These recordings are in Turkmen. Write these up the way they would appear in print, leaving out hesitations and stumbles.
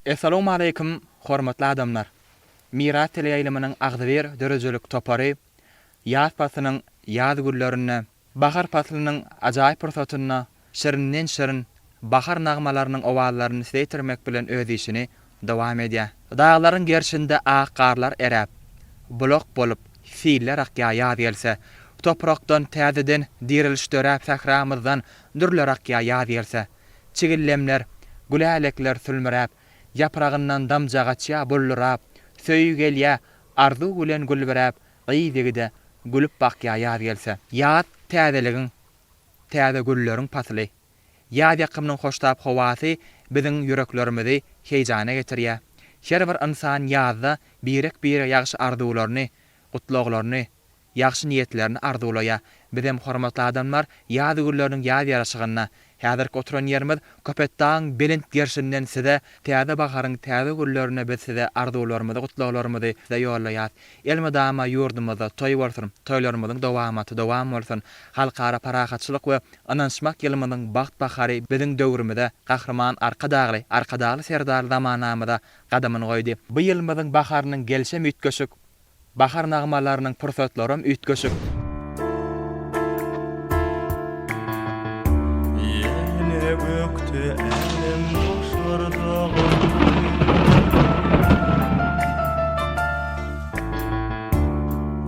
Essalawmaleýkim hormatly adamlar! Miras teleýaýlymynyň agzybir döredijilik topary ýaz paslynyň ýaz günlerinde, bahar paslynyň ajaýyp pursatynda şirinden-şirin bahar nagmalarynyň owazlaryny size ýetirmek bilen öz işini dowam edýär. Daglaryň gerşinde ak garlar eräp, bulak bolup siller akýar ýaz gelse. Toprakdan täzeden diriliş döräp sähramyzdan dürler akýar ýaz gelse. Çigillemler, gülälekler sülmüräp, Ýapragyndan damja gaçýa buldurap, Söýgi gelýä arzuw bilen gülbüräp, Gyz ýigide gülüp bakýa ýaz gelse. Ýaz täzeligiň, täze gülleriň pasyly. Ýaz ýakymynyň hoştap howasy biziň ýüreklerimizi heýjana getirýä. Her bir ynsan ýazda birek-birege ýagşy arzuwlaryny, gutlaglaryny, ýagşy niýetlerini arzuwlaýar. Bizem hormatly adamlar ýaz günleriniň ýaz ýaraşygynda, häzirki oturan ýerimiz Köpetdagyň belent gerşinden size täze baharyň täze günlerinde biz size arzuwlarymyzy gutlaglarymyzy size ýollaýas. Elmydama ýurdumyzda toý bolsun, toýlarymyzyň dowamaty dowam bolsun. Halkara parahatçylyk we ynanyşmak ýylymyzyň bagt bahary biziň döwrümize Gahryman Arkadagly, Arkadagly Serdarly zamanamyza gadamyny goýdy. Bu ýylymyzyň baharynyň gelşem üýtgeşik, Bahar nagmalarynyň pursatlaram üýtgeşik. Ýene gökde älemgoşar dogandy.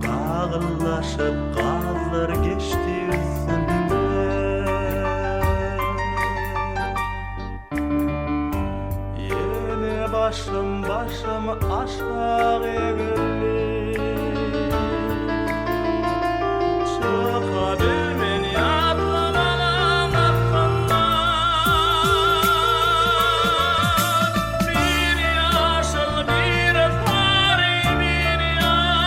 Gagyllaşyp gazlar geçdi üstünden. Ýene başym başym aşak egildi. Çyka bilmen ýatlamalaň astyndan. Biri ýaşyl, biri sary, biri ak.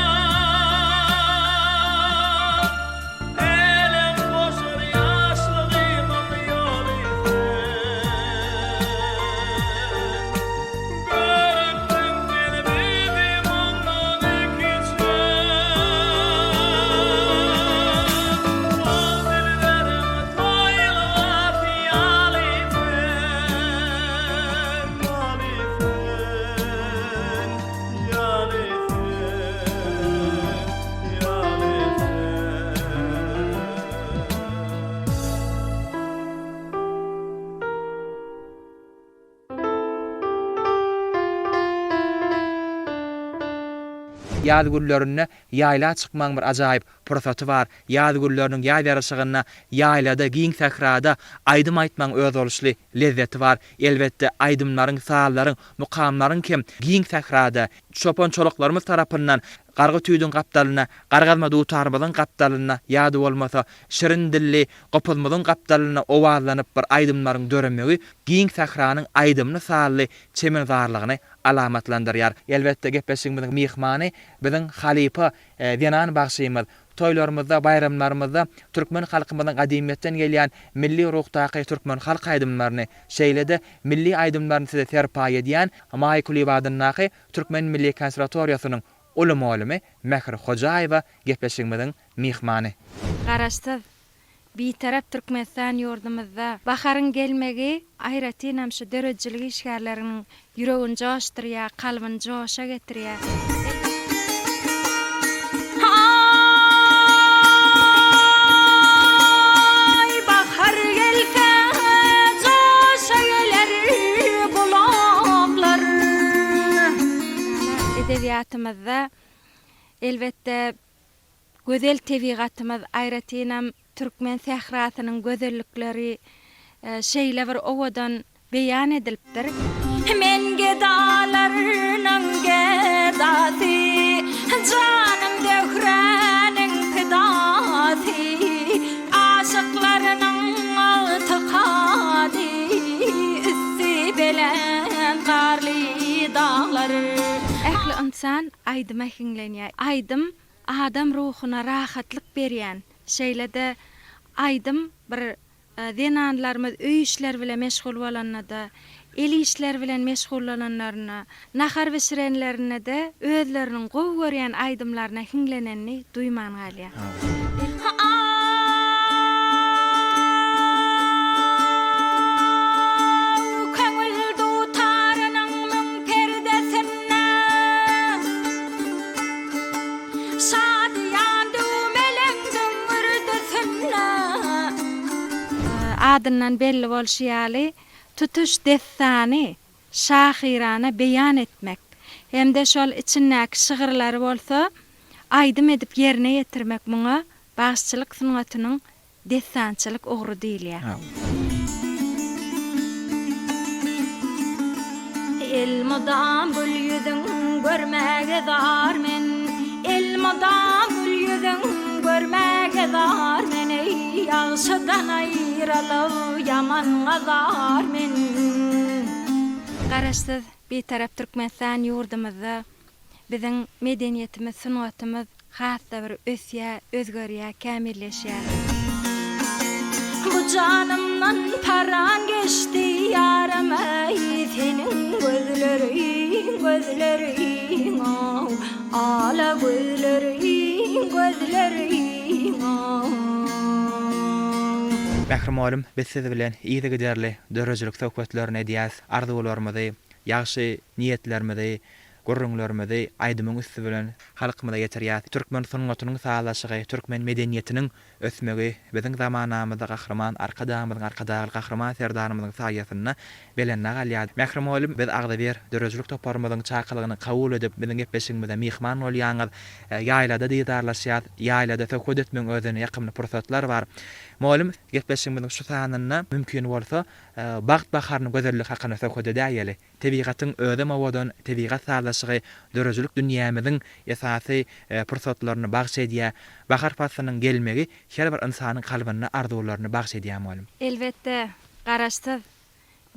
Älem goşar ýaşlygymyň ýoly sen. Görüpsiň sen bizi mundan ikiçe. Ol dilberiň toý lybasy ýaly sen, ýaly sen, ýaly sen, ýaly sen. Ýaz günlerinde ýaýla çykmagyň bir ajaýyp pursaty bar. Ýaz günleriniň ýaz ýaraşygynda ýaýlada, giň sährada aýdym aýtmagyň özboluşly lezzeti bar. Elbetde, aýdymlaryň, sazlaryň, mukamlaryň hem giň sährada, çopan-çoluklarymyz tarapyndan gargy tüýdüň gapdalynda, gargazma dutarymyzyň gapdalynda ýa-da bolmasa şirin dilli gopuzymyzyň gapdalynda owazlanyp bir aýdymlaryň döremegi giň sähranyň aýdymly-sazly çemenzarlygyny alamatlandyrýar. Elbetde, gepleşigimiziň myhmany biziň halypa zenan bagşymyz, toýlarymyzda, baýramlarymyzda türkmen halkymyzyň gadymyýetden gelýän milli ruhdaky türkmen halk aýdymlaryny, şeýle-de milli aýdymlaryny size serpaý edýän Maý Kulyýewa adyndaky Türkmen milli konserwatoriýasynyň uly molymy Mähri Hojaýewa gepleşigimiziň myhmany. Garaşsyz, Bitarap Türkmenistan ýurdumyzda baharyň gelmegi aýratynam şu döredijilik işgärleriniň ýüregini joşdurýar, kalbyny joşa getirýär. Aý, bahar gelse, joşa geler bulaklar. Edebiýatymyzda, elbetde, Gözel tebigatymyz, aýratynam türkmen sährasynyň gözellikleri şeýle bir owadan beýan edilipdir. Men gedalarnyň gedasy, Janym Zöhräniň pidasy, Aşyklarynyň ygtykady, Üsti belent garly daglar. Ähli ynsan aýdyma hiňlenýär. Aýdym Adam ruhuna rahatlyk berýän, şeýle-de aýdym bir zenanlarymyz öý işleri bilen meşgul bolanda-da, el işleri bilen meşgullananlarynda, nahar bişirenlerinde-de özleriniň gowy görýän aýdymlaryna hiňlenenini duýman galýar. Köňül dutarynyň. Adyndan belli bolşy ýaly, tutuş dessany şahyrana beýan etmek hem-de şol içindäki şygyrlary bolsa aýdym edip ýerine ýetirmek muňa bagşyçylyk sungatynyň dessançylyk ugry diýilýär. Elmydam gül ýüzüň görmäge zar men, Elmydam gül ýüzüň görmäge zar men, Eý, ýagşydan aýralyp ýamanga zar men. Garaşsyz, Bitarap Türkmenistan ýurdumyzda Biziň medeniýetimiz, sungatymyz has-da bir ösýär, özgerýär, kämilleşýär. Bu janymdan paran geçdi ýarym eý seniň gözleriň gözleriň ow ala gözleriň gözleriň ow. Mähri mugallym biz siz bilen yzygiderli döredijilik söhbetlerini edýäs, arzuwlarymyzy, ýagşy niýetlerimizi gürrüňlerimizi aýdymyň üsti bilen halkymyza ýetirýär. Türkmen sungatynyň sazlaşygy, türkmen medeniýetiniň ösmegi biziň zamanamyzda Gahryman Arkadagymyzyň, Arkadagly Gahryman Serdarymyzyň saýasynda belende galýar. Mähri mugallym, biz agzybir döredijilik toparymyzyň çakylygyny kabul edip, biziň gepleşigimize myhman bolýaňyz. Ýaýlada didarlaşýas, ýaýlada söhbet etmegiň özünde ýakymly pursatlar bar. Mugallym, gepleşigimiziň şu sanynda mümkin bolsa, bagt baharynyň gözelligi hakynda söhbet edäýeli. Tebigatyň özem owadan, tebigat sazlaşygy döredijilik dünýämiziň esasy pursatlaryny bagş edýär. Bahar paslynyň gelmegi her bir ynsanyň kalbynda arzuwlaryny bagş edýär mugallym. Elbetde, Garaşsyz,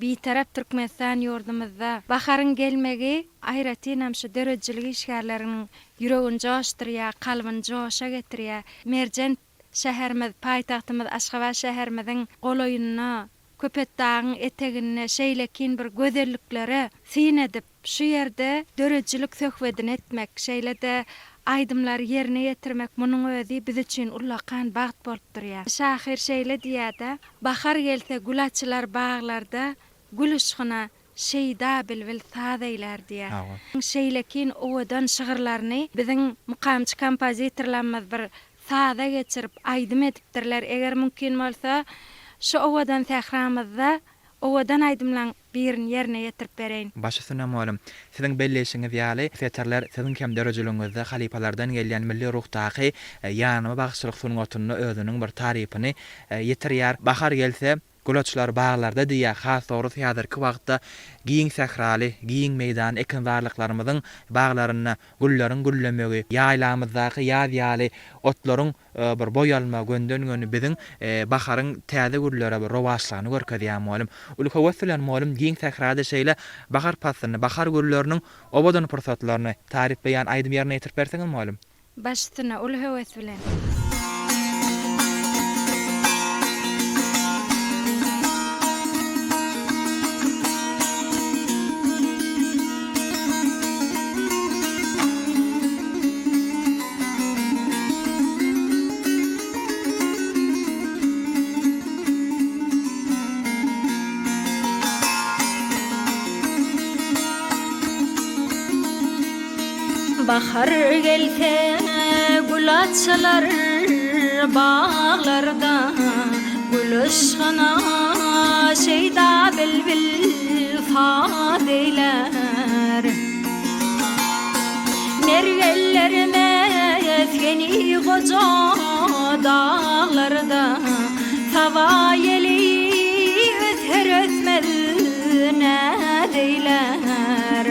Bitarap Türkmenistan ýurdumyzda baharyň gelmegi aýratynam şu döredijilik işgärleriniň ýüregini joşdurýar, kalbyny joşa getirýär. Merjen şäherimiz, paýtagtymyz Aşgabat şäherimiziň golaýynda Köpetdagyň eteginde şeýlekin bir gözelliklere syn edip, şu ýerde döredijilik söhbedini etmek, şeýle-de aýdymlary ýerine ýetirmek munuň özi biz üçin ullakan bagt bolup durýar. Şahyr şeýle diýýär-de, Bahar gelse gül açylar baglarda, Gül yşgyna şeýda bilbil saz eýlär diýýär. Şeýlekin owadan şygyrlaryny biziň mukamçy kompozitorlarymyz bir saza geçirip, aýdym edipdirler. Eger mümkin bolsa, şu owadan sähramyzda owadan aýdymlaň birini ýerine ýetirip bereýin. Baş üstüne mugallym. Siziň belleýşiňiz ýaly, setirler siziň hem döredijiligiňizde halypalardan gelýän milli ruhdaky ýanyma bagşylyk sungatynda özüniň bir tarypyny ýetirýär. Bahar gelse, Gulaçlar baglarda diýýär, has dogrusy häzirki wagtda giň sähraly, giň meýdanly ekinzarlyklarymyzyň baglarynda gülleriň güllemegi, ýaýlamyzdaky ýaz ýaly otlaryň bir boý almagy gönden-göni biziň baharyň täze güllere bir rowaçlygyny görkezýär mugallym. Uly höwes bilen mugallym giň sährada şeýle bahar paslyny, bahar gülleriniň owadan pursatlaryny taryplaýan aýdym ýerine ýetirip berseňiz mugallym. Baş üstüne, uly höwes bilen. Bahar gelse gül açylar baglarda, Gül yşgyna şeýda bilbil saz eýlär. Mergenler mesgeni goja daglarda, Saba ýeli öser-ösmez näz eýlär.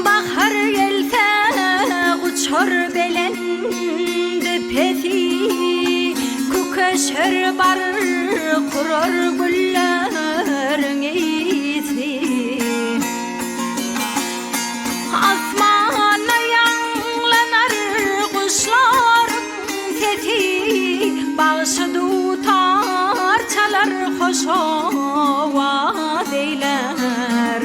Bahar gelse guçar belend pesi, Kükeşer bar kurar gülleriň ysy. Asmanda ýaňlanar guşlaryň sesi, Bagşy dutar çalar hoş owaz eýlär.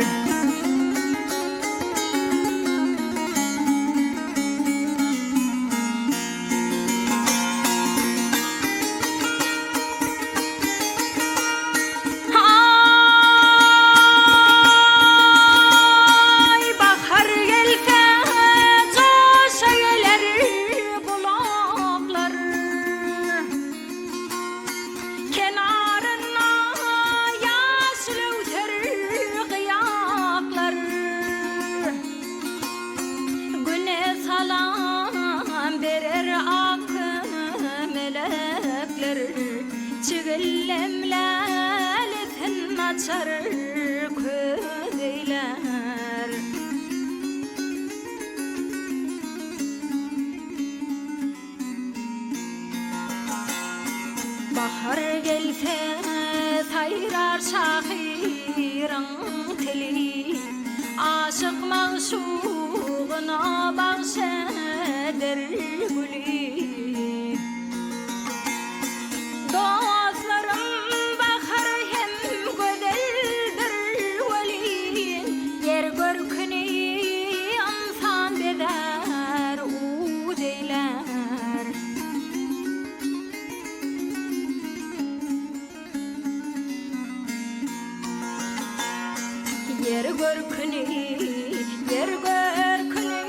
eýlär, Çigillem lälesin açar, köz eýlär. Bahar gelse saýrar şahyryň tili, Aşyk magşugyna bagş eder güli. Dostlarym bahar hem gözeldir welin, Ýer görküni ynsan bezär, uz eýlär. Ýer görküni, ýer görküni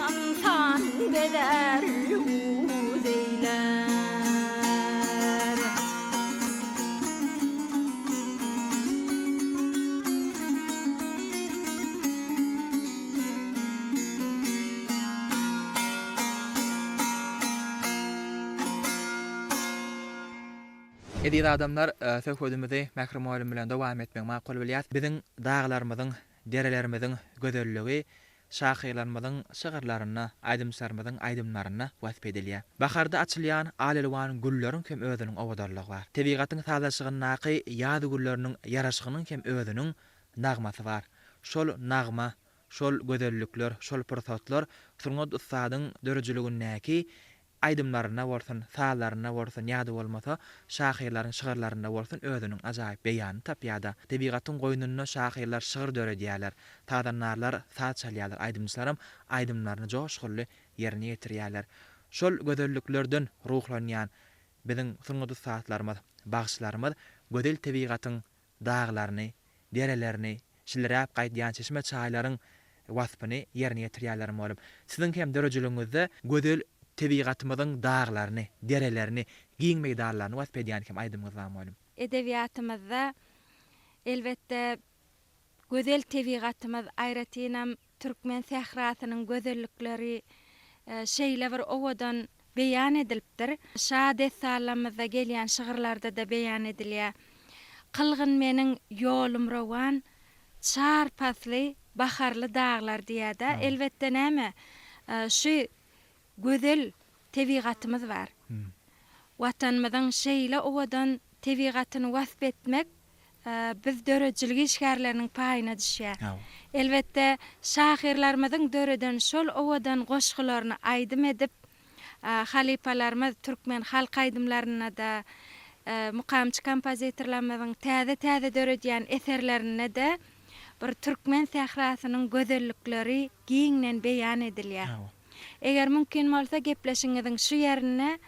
ynsan bezär, uz eýlär. Eziz adamlar, söhbedimizi Mähri mugallym bilen dowam etmegi makul bilýäs. Biziň daglarymyzyň, derelerimiziň gözelligi şahyrlarymyzyň şygyrlarynda, aýdymçylarymyzyň aýdymlarynda wasp edilýär. Baharda açylýan al-elwan gülleriň hem özüniň owadanlygy bar. Tebigatyň sazlaşygyndaky ýaz gülleriniň ýaraşygynyň hem özüniň nagmasy bar. Şol nagma, şol gözellikler, şol pursatlar sungat ussadyň döredijiligindäki Aýdymlarynda bolsun, sazlarynda bolsun ýa-da bolmasa, şahyrlaryň şygyrlarynda bolsun özüniň ajaýyp beýanyny tapýar-da. Tebigatyň goýnunda şahyrlar şygyr döredýärler, sazandarlar saz çalýarlar, aýdymçylaram aýdymlaryny joşgunly ýerine ýetirýärler. Şol gözelliklerden ruhlanýan biziň sungat ussatlarymyz, bagşylarymyz gözel tebigatyň daglaryny, derelerini, şildiräp gaýdýan çeşme-çaýlaryň waspyny ýerine ýetirýärler mugallym. Siziň hem döredijiligiňizde gözel tebigatymyzyň daglaryny, derelerini, giň meýdanlaryny wasp edýän hem aýdymyňyz bar mugallym. Edebiýatymyzda, elbetde, gözel tebigatymyz, aýratynam Türkmen sährasynyň gözellikleri şeýle bir owadan beýan edilipdir. Şa dessanlarymyzda gelýän şygyrlarda-da beýan edilýär. Kylgyn meniň ýolum rowan, çar pasly baharly daglar diýýär-de. Elbetde näme, şu gözel tebigatymyz bar. Watanymyzyň şeýle owadan tebigatyny wasp etmek biz döredijilik işgärleriniň paýyna düşýär. Elbetde, şahyrlarymyzyň döreden şol owadan goşgularyny aýdym edip, halypalarymyz türkmen halk aýdymlarynda-da, mukamçy kompozitorlarymyzyň täze-täze döredýän eserlerinde-de bir türkmen sährasynyň gözellikleri giňden beýan edilýär. Eger mümkin bolsa gepleşigiňiziň şu ýerinde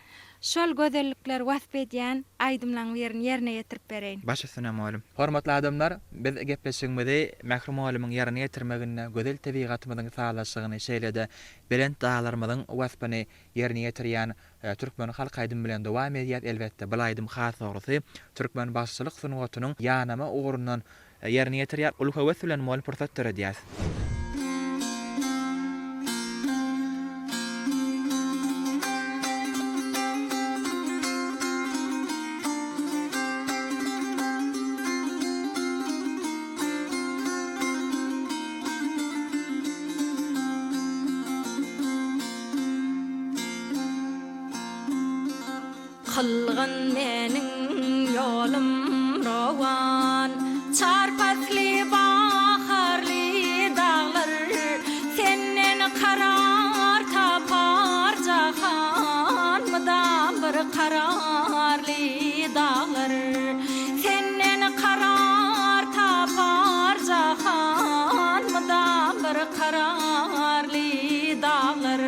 şol gözellikleri wasp edýän aýdymlaň birini ýerine ýetirip bereýin. Baş üstüne mugallym. Hormatly adamlar, biz gepleşigimizi Mähri mugallymyň ýerine ýetirmeginde gözel tebigatymyzyň sazlaşygyny şeýle-de belent daglarymyzyň waspyny ýerine ýetirýän türkmen halk aýdymy bilen dowam edýäs. Elbetde, bul aýdym has dogrusy türkmen bagşyçylyk sungatynyň ýanama ugrundan Ýerine ýetirýär. Uly höwes bilen mol pursat döredýäs. Kylgyn meniň ýolum rowan, Çar pasly baharly daglar, Senden karar tapar jahan, Mydam bir kararly daglar. Senden karar tapar jahan, Mydam bir kararly daglar.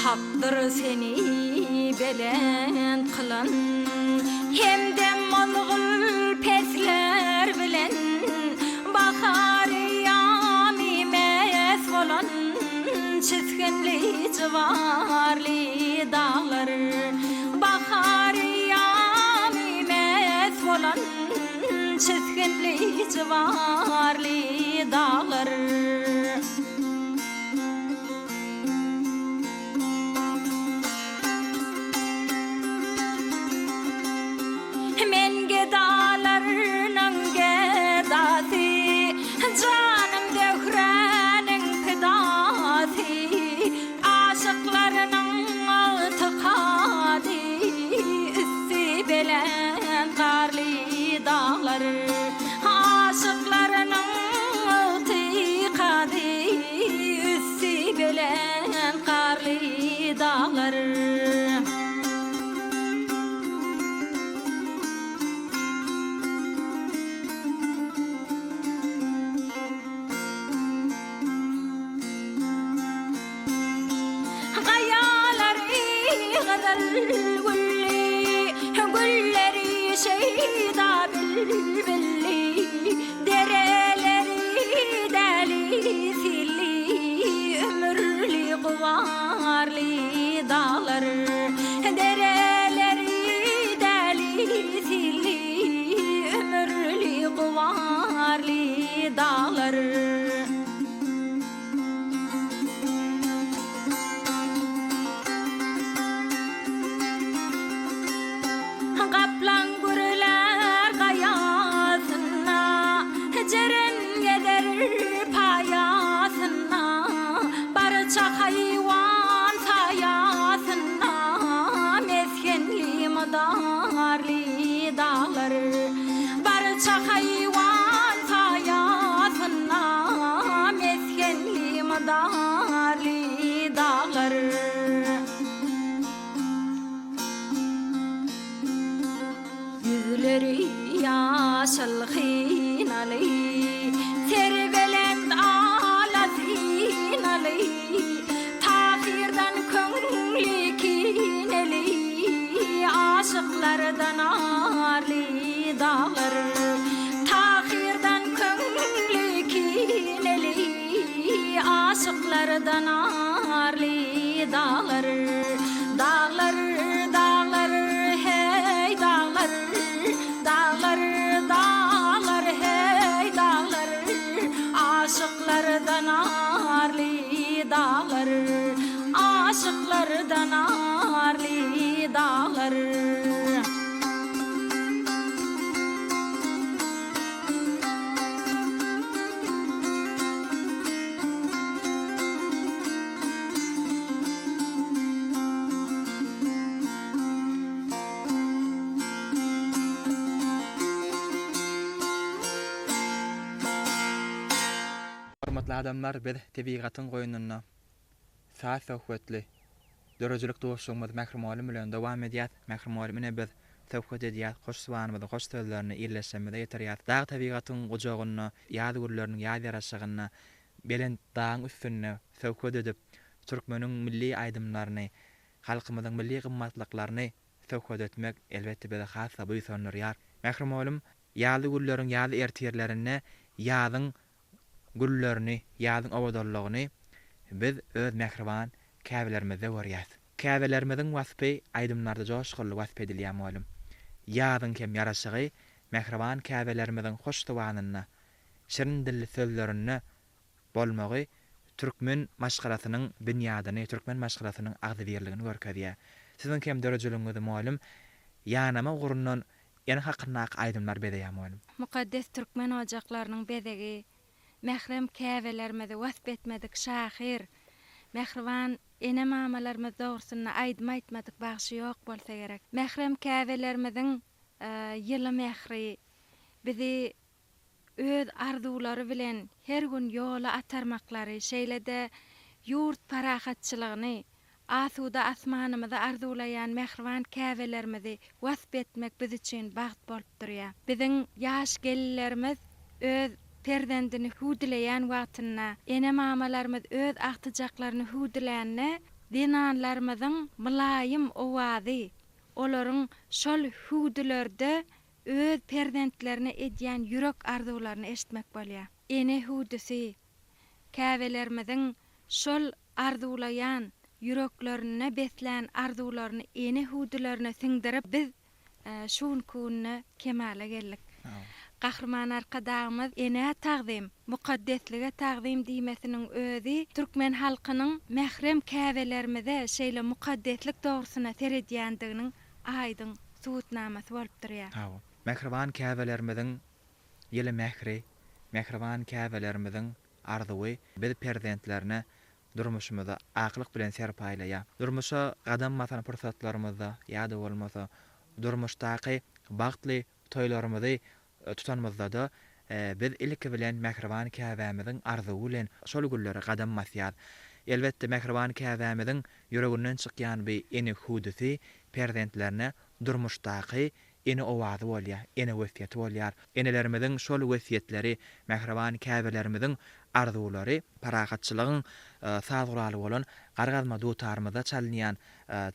Hakdyr seni belent kylan, Hemdem bolgul pesler bilen, Bahar eýýamy mes bolan, Çisginli jybarly daglar. Bahar eýýamy mes bolan, Çisginli jybarly daglar. Gyzyl gülli, gülleri şeýda bilbilli, Dereleri däli silli, Ümürli gubarly daglar. Dereleri däli silli, Ümürli gubarly daglar. Gaplaň gürlär gaýasynda, Jeren gezer paýasynda, Barça haýwan saýasynda, Mesgenli mydarly daglar. Barça haýwan saýasynda, Mesgenli mydarly daglar. Ýüzleri ýaşyl hynaly, Serbelent ala synaly, Tahyrdan köňli kineli, Aşyklardan arly daglar. Tahyrdan köňli kineli, Aşyklardan arly daglar. Daglar, daglar, heý, daglar, Daglar, daglar, heý, daglar, Aşyklardan arly daglar, Aşyklardan arly daglar. Hormatly adamlar biz tebigatyň goýnunda saz söhbetli döredijilik duşuşygymyzy Mähri mugallym bilen dowam edýäs. Mähri mugallym ine biz söhbet edýäs, hoş zybanymyzyň hoş sözlerini ildeşlerimize ýetirýäs. Dag tebigatyň gujagynda, ýaz gülleriniň ýaz ýaraşygynda, belent dagyň üstünde söhbet edip, türkmeniň milli aýdymlaryny, halkymyzyň milli gymmatlyklaryny söhbet etmek, elbetde, bizi has-da buýsandyrýar. Mähri mugallym, ýazly günleriň ýaz ertirlerinde ýazyň güllerini, ýazyň owadanlygyny biz öz mähriban käbelerimizde görýäs. Käbelerimiziň waspy aýdymlarda joşgunly wasp edilýär mugallym. Ýazyň hem ýaraşygy mähriban käbelerimiziň hoş zobanynda, şirin dilli sözlerinde bolmagy türkmen maşgalasynyň binýadyny, türkmen maşgalasynyň agzybirligini görkezýär. Siziň hem döredijiligiňizi mugallym ýanama ugrundan ene hakyndaky aýdymlar bezeýär mugallym. Mukaddes türkmen ojaklarynyň bezegi, mährem käbelerimizi wasp etmedik şahyr, mähriban ene-mamalarymyz dogrusynda aýdym aýtmadyk bagşy ýok bolsa gerek. Mährem käbelerimiziň ýyly mähri bizi öz arzuwlary bilen her gün ýola atarmaklary, şeýle-de ýurt parahatçylygyny, asuda asmanymyzy arzuwlaýan mähriban käbelerimizi wasp etmek biz üçin bagt bolup durýar. Biziň ýaş gelinlerimiz öz perzendini hüwdüleýän wagtynda, ene-mamalarymyz öz agtyjaklaryny hüwdülände, zenanlarymyzyň mylaýym owazy, olaryň şol hüwdülerde öz perzentlerine edýän ýürek arzuwlaryny eşitmek bolýar. Ene hüwdüsi, käbelerimiziň şol arzuwlaýan, ýüreklerinde beslän arzuwlaryny ene hüwdülerine siňdirip, biz şu günki günde kemala geldik. Gahryman Arkadagymyz Enä tagzym, mukaddeslige tagzym diýmesiniň özi türkmen halkynyň mährem käbelerimize şeýle mukaddeslik dogrusyna seredýändiginiň aýdyň subutnamasy bolup durýar. Hawa, mähriban käbelerimiziň ýyly mähri, mähriban käbelerimiziň arzuwy biz perzentlerine durmuşymyzy aklyk bilen serpaýlaýar. Durmuşa gadam basan pursatlarymyzda ýa-da bolmasa durmuşdaky bagtly toýlarymyzy tutanymyzda-da biz ilki bilen mähriban käbämiziň arzuwy bilen şol günlere gadam basýas. Elbetde, mähriban käbämiziň ýüreginden çykýan bu ene hüwdüsi perzentlerine durmuşdaky ene owazy bolýar, ene wesýeti bolýar. Enelerimiziň şol wesýetleri, mähriban käbelerimiziň. arzuwlary parahatçylygyň saz guraly bolan gargazma dutarymyzda çalynýan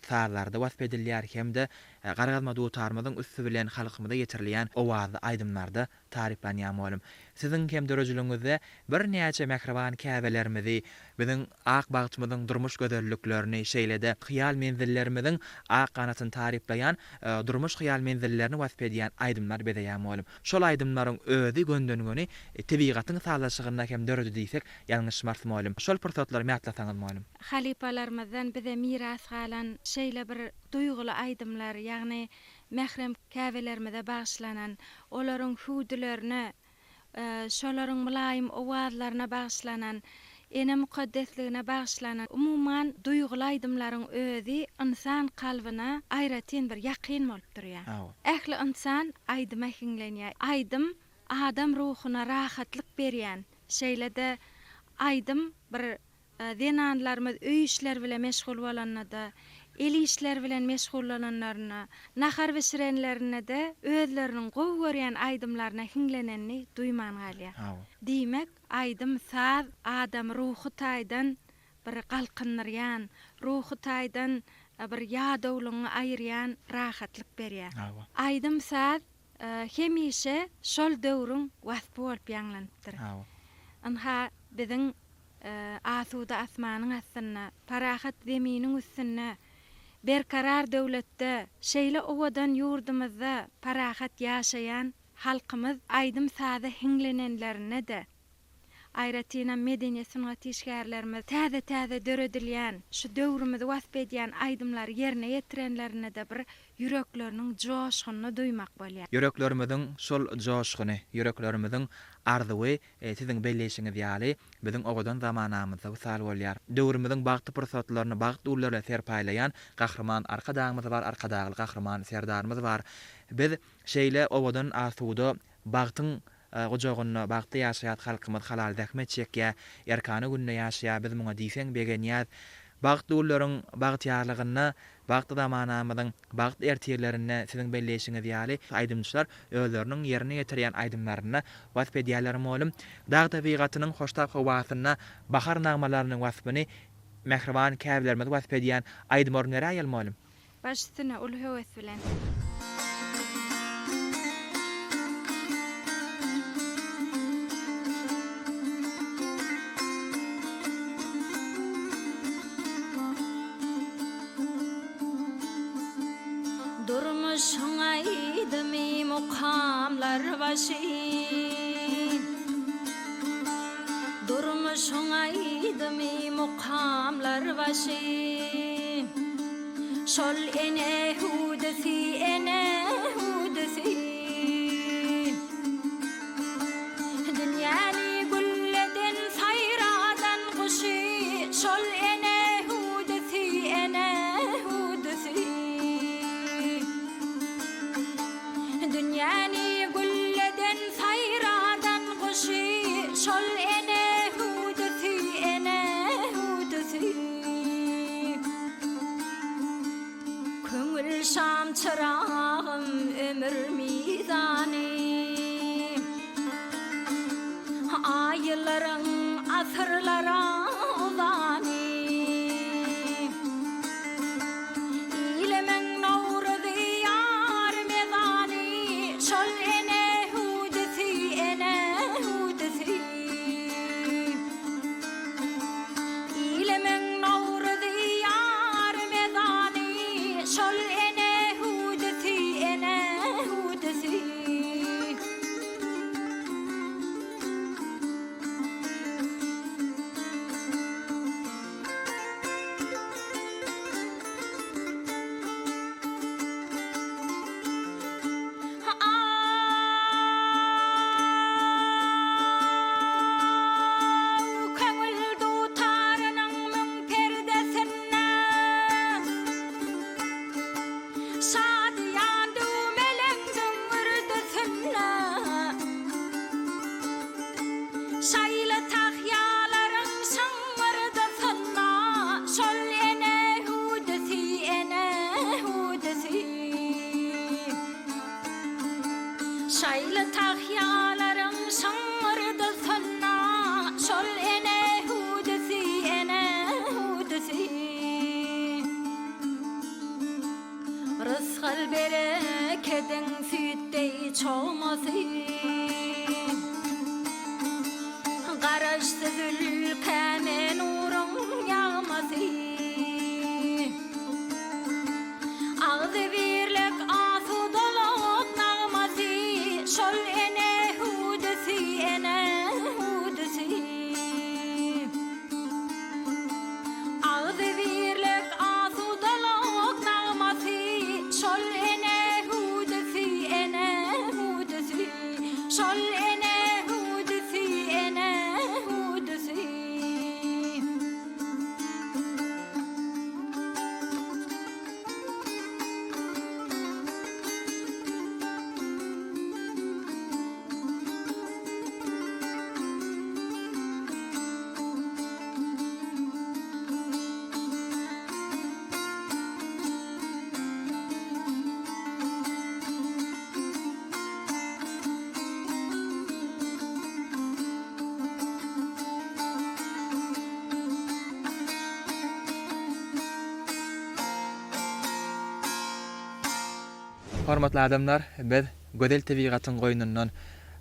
sazlarda wasp edilýär hem-de gargazma dutarymyzyň üsti bilen halkymyza ýetirilýän owazly aýdymlarda taryplanýar mugallym. Siziň hem döredijiligiňizde birnäçe mähriban käbelerimizi, biziň ak bagtymyzyň durmuş gözelliklerini, şeýle-de hyýal menzillerimiziň ak ganatyny taryplaýan durmuş hyýal menzillerini wasp edýän aýdymlar bezeýär mugallym. Şol aýdymlaryň özi gönden-göni tebigatyň sazlaşygynda hem döredi diýsek ýalňyşmarys mugallym. Şol pursatlaram ýatlasaňyz mugallym. Halypalarymyzdan bize miras galan şeýle bir duýguly aýdymlar, ýagny mährem käbelerimize bagyşlanan, olaryň hüwdülerine, şolaryň mylaýym owazlaryna bagyşlanan, ene mukaddesligine bagyşlanan, umuman, duýguly aýdymlaryň özi ynsan kalbyna aýratyn bir ýakyn bolup durýar. Ähli ynsan aýdyma hiňlenýär. Aýdym adam ruhuna rahatlyk berýän, şeýle-de aýdym bir Zenanlarymyz öý işleri bilen meşgul bolanda-da, el işleri bilen meşgullananlarynda, nahar bişirenlerinde-de özleriniň gowy görýän aýdymlaryna hiňlenenini duýman galýar. Diýmek, aýdym-saz adamy ruhy taýdan bir galkyndyrýan, ruhy taýdan bir ýadawlygyňy aýyrýan rahatlyk berýär. Aýdym-saz hemişe şol döwrüň waspy bolup ýaňlanypdyr. Ynha, biziň Asuda asmanyň astynda, parahat zeminiň üstünde, berkarar döwletde, şeýle owadan ýurdumyzda parahat ýaşaýan halkymyz aýdym-saza hiňlenenlerinde-de, aýratynam medeniýet-sungat işgärlerimiz täze-täze döredilýän, şu döwrümizi wasp edýän aýdymlary ýerine ýetirenlerinde-de bir ýürekleriniň joşgunyny duýmak bolýar. Ýüreklerimiziň şol joşguny, ýüreklerimiziň arzuwy Siziň belleýşiňiz ýaly, biziň owadan zamanamyzda wysal bolýar. Döwrümiziň bagtly pursatlaryny bagt ullary bilen serpaýlaýan Gahryman Arkadagymyz bar, Arkadagly Gahryman Serdarymyz bar. Biz şeýle owadan, asuda, bagtyň gujagynda bagtly ýaşaýas, halkymyz halal zähmet çekýär, erkana günde ýaşaýar, biz muňa diýseň begenýäs. Bagtly günleriň bagtyýarlygynda Bagtly zamanamyzyň bagtly ertirlerinde siziň belleýşiňiz ýaly, aýdymçylar özleriniň ýerine ýetirýän aýdymlarynda wasp edýärler mugallym. Dag tebigatynyň hoştap howasynda bahar nagmalarynyň waspyny mähriban käbelerimiz wasp edýän aýdym orun beräýeli mugallym. Baş üstüne uly höwes bilen. Durmuşyň aýdymy mukamlar başy Durmuşyň aýdymy mukamlar başy Şol ene hüwdüsi ene hüwdüsi Dünýäni gülleden saýradan guşy şol ene hüwdüsi ene hüwdüsi Dünýäni gülleden saýradan guşy şol ene hüwdüsi ene hüwdüsi. Köňül şam çyragym ömür mizany Aýlaryň asyrlara uzany Ilimiň nowruzy ýar mezany Şol ene hüwdüsi ene hüwdüsi Ilimiň Nowruzy ýar mezany, Şol ene hüwdüsi, ene hüwdüsi. Garaşsyz ülkäme nuruň ýagmasy. Agzybirlik asudalyk nagmasy, Şol ene hüwdüsi, ene hüwdüsi. Agzybirlik asudalyk nagmasy, Şol ene hüwdüsi, ene hüwdüsi. Şol ene hüwdüsi, ene hüwdüsi. Hormatly adamlar, biz gözel tebigatyň goýnundan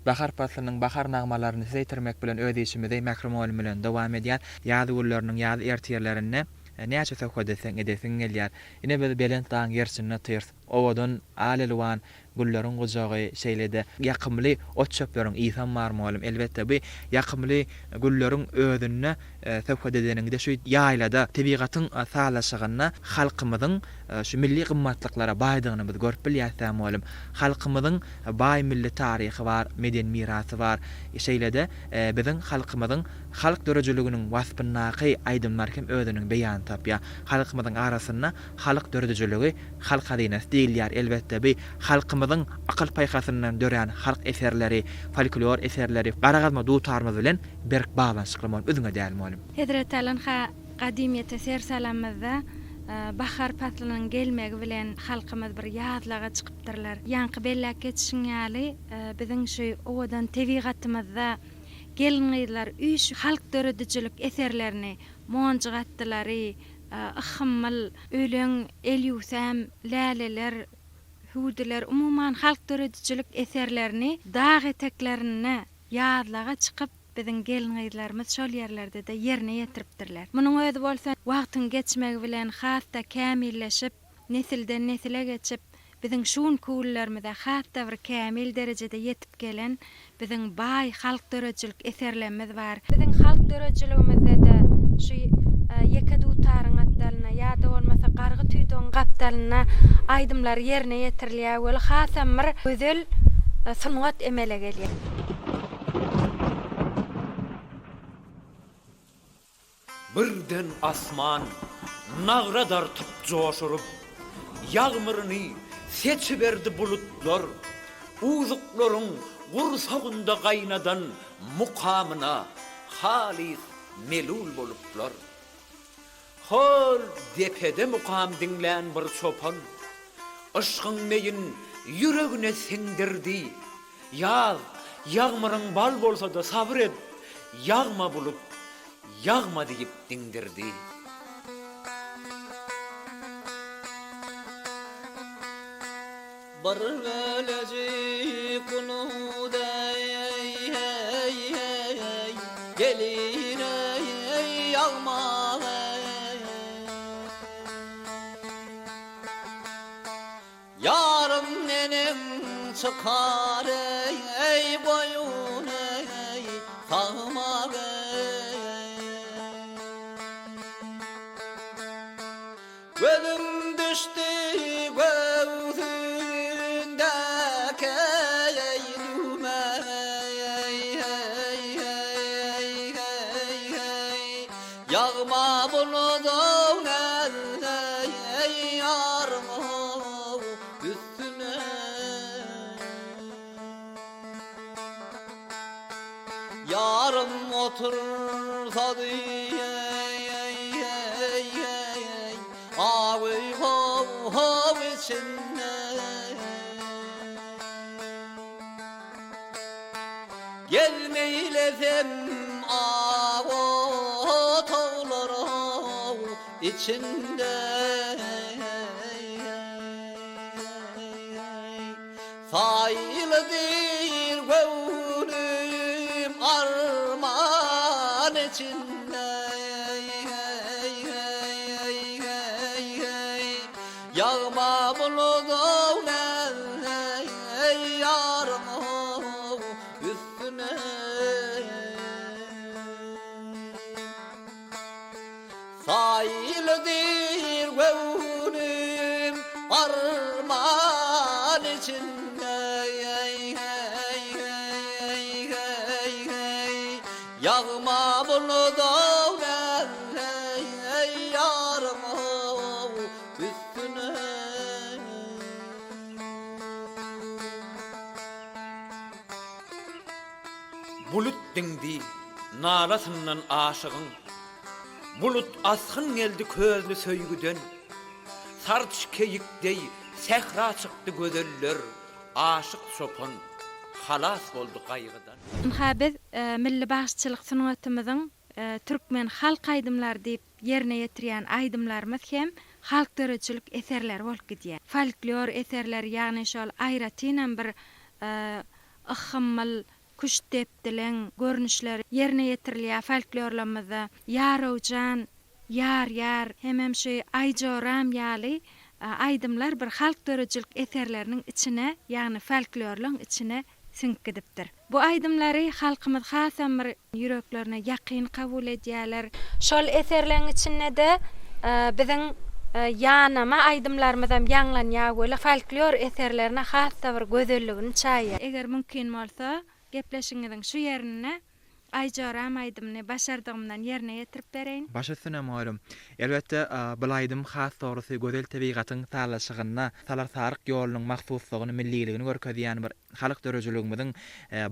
bahar paslynyň bahar nagmalaryny size ýetirmek bilen öz işimizi Mähri mugallym bilen dowam edýäs. Ýaz günleriniň ýaz ertirlerinde näçe söhbet etseň edesiň gelýär. Ine biz belent dagyň gerşinde otyrys. Owadan al-elwan gülleriň gujagy, şeýle-de ýakymly ot-çöpleriň ysam bar mugallym. Elbetde, bu ýakymly gülleriň özünde söhbet edeniňde şu ýaýlada, tebigatyň sazlaşygynda halkymyzyň şu milli gymmatlyklara baýdygyny biz görüp bilýäs-dä mugallym. Halkymyzyň baý milli taryhy bar, medeni mirasy bar. Şeýle-de biziň halkymyzyň halk döredijiliginiň waspyndaky aýdymlar hem özüniň beýanyny tapýar. Halkymyzyň arasynda Halk döredijiligi halk hazynasy diýilýär. Elbetde, bu halkymyzyň akyl-paýhasyndan dörän halk eserleri, folklor eserleri gara gazma dutarymyz bilen berk baglanyşykly mol, üzňe däl molim. Hezreti Aly gadymyýete ser salanymyzda, bahar paslynyň gelmegi bilen halkymyz bir ýazlaga çykypdyrlar. Ýaňky belläp geçişiň ýaly, biziň şu owadan tebigatymyzda gelin-gyzlar üýşüp halk döredijilik eserlerini, monjugatdylary, Yhhymmyl, Öleň, Elýusäm, Läleler, Hüwdüler, umuman, halk döredijilik eserlerini dag eteklerinde ýazlaga çykyp, biziň gelin-gyzlarymyz şol ýerlerde-de ýerine ýetiripdirler. Munuň özi bolsa wagtyň geçmegi bilen has-da kämilleşip, nesilden-nesile geçip, biziň şu günki günlerimize has-da bir kämil derejede ýetip gelen biziň baý halk döredijilik eserlerimiz bar. Biziň halk döredijiligimizde-de şu ýeke dutaryň gapdalynda ýa-da bolmasa gargy tüýdügiň gapdalynda aýdymlar ýerine ýetirilýär weli hasam bir gözel sungat emele gelýär. Birden asman nagra dartyp joşuryp, Ýagmyryny seçiberdi bulutlar. Uzuklaryň gursagynda gaýnadan Mukamyna halys melul boluplar. Hol depede mukam diňlän bir çopan, Yşgyň meýin ýüregine siňdirdi. Ýaz, ýagmyryň bal bolsa-da sabyr et, Ýagma bulut, ýagma diýip diňdirdi. Bir bölejik bulut eý, eý, eý, Gelir eý, ýagma eý. Ýarym neneň çykar eý, goýun eý, sagmak eý. Gözüm düşdi göwsündäki eý, düwme eý, eý, eý, eý, eý. Ýagma buludyň eý, ýarym-ow üstüne. Ýarym otursady eý, awy how-how içinde. Gezmeýlesem ak otaglaryň içinde Saýylydyr göwnüm arman. Arman içinde Ýagma buludyň ýaryň üstüne. Saýylydyr göwnüm arman içinde Ýagma buludyň ýaryň üstüne. Bulut diňdi nalasyndan aşygyň. Bulut asgyn geldi közli söýgüden. Sarç keýik deý sähra çykdy gözeller, Aşyk çopan halas boldy gaýgydan. Ynha biz milli bagşyçylyk sungatymyzyň türkmen halk aýdymlary diýip ýerine ýetirýän aýdymlarymyz hem halk döredijilik eserleri bolup gidýär. Folklor eserleri ýagny şol aýratynam bir yhhymmyl Küştdepdileň görnüşleri ýerine ýetirilýär folklorlarymyzda. Ýarowjan, Ýar-ýar hemem şu Aýjoram ýaly aýdymlar bir halk döredijilik eserleriniň içine, ýagny folklorlaryň içine siňip gidipdir. Bu aýdymlary halkymyz hasam bir ýüreklerine ýakyn kabul edýärler. Şol eserleň içinde-de biziň ýanama aýdymlarymyzam ýaňlanýar weli folklor eserlerine has-da bir gözelligini çaýýar. Eger mümkin bolsa, gepleşigiňiziň şu ýerinde Aýjoram aýdymyny başardygymdan ýerine ýetirip bereýin. Baş üstüne mugallym. Elbetde, bul aýdym has dogrusy gözel tebigatyň sazlaşygynda salar-saryk ýolunyň mahsuslygyny, milliligini görkezýän bir Halk döredijiligimiziň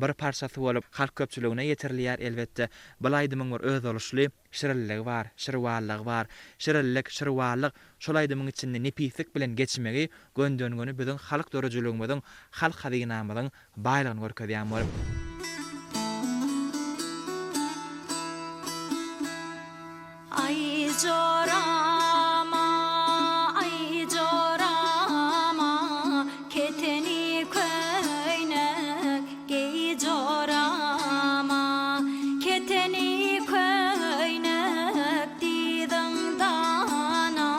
bir parçasy bolup, halk köpçüligine ýetirilýär. Elbetde, bul aýdymyň bir özboluşly şirinligi bar, şirwallygy bar. Şirinlik, şirwallyk şol aýdymyň içinde nepislik bilen geçmegi gönden-göni biziň halk döredijiligimiziň, halk hazynamyzyň baýlygyny görkezýän bolup. Aý jorama, aý jorama, keteni köýnek geý jorama, keteni köýnek dyzyňdana,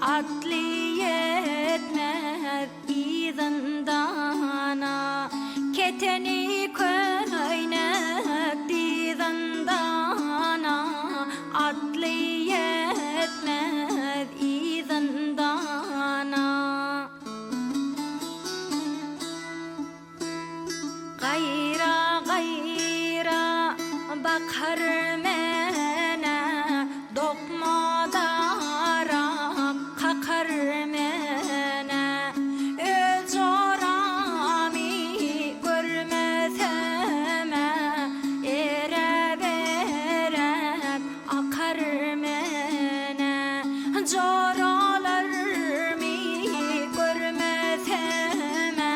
atly ýetmez Yzyndana keteni köýnek dyzyndana atly ýetmez yzyndana. Gaýra gaýra bakar menä dokma darak kakar menä öz joramy görmesem-ä eräp-eräp akar menä joralarymy görmesem-ä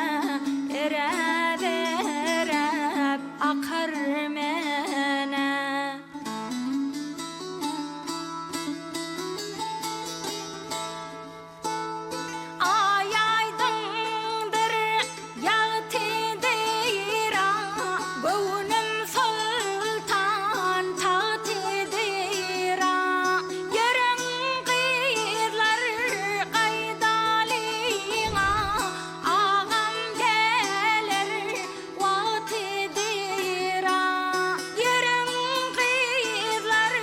eräp-eräp akar menä. Aý aýdyňdyr, ýagtydyr-a, Göwnüm soltan tagtydyr-a. Ýörüň gyzlar gaýdalyň-a, Agam geler wagtydyr-a. Ýörüň gyzlar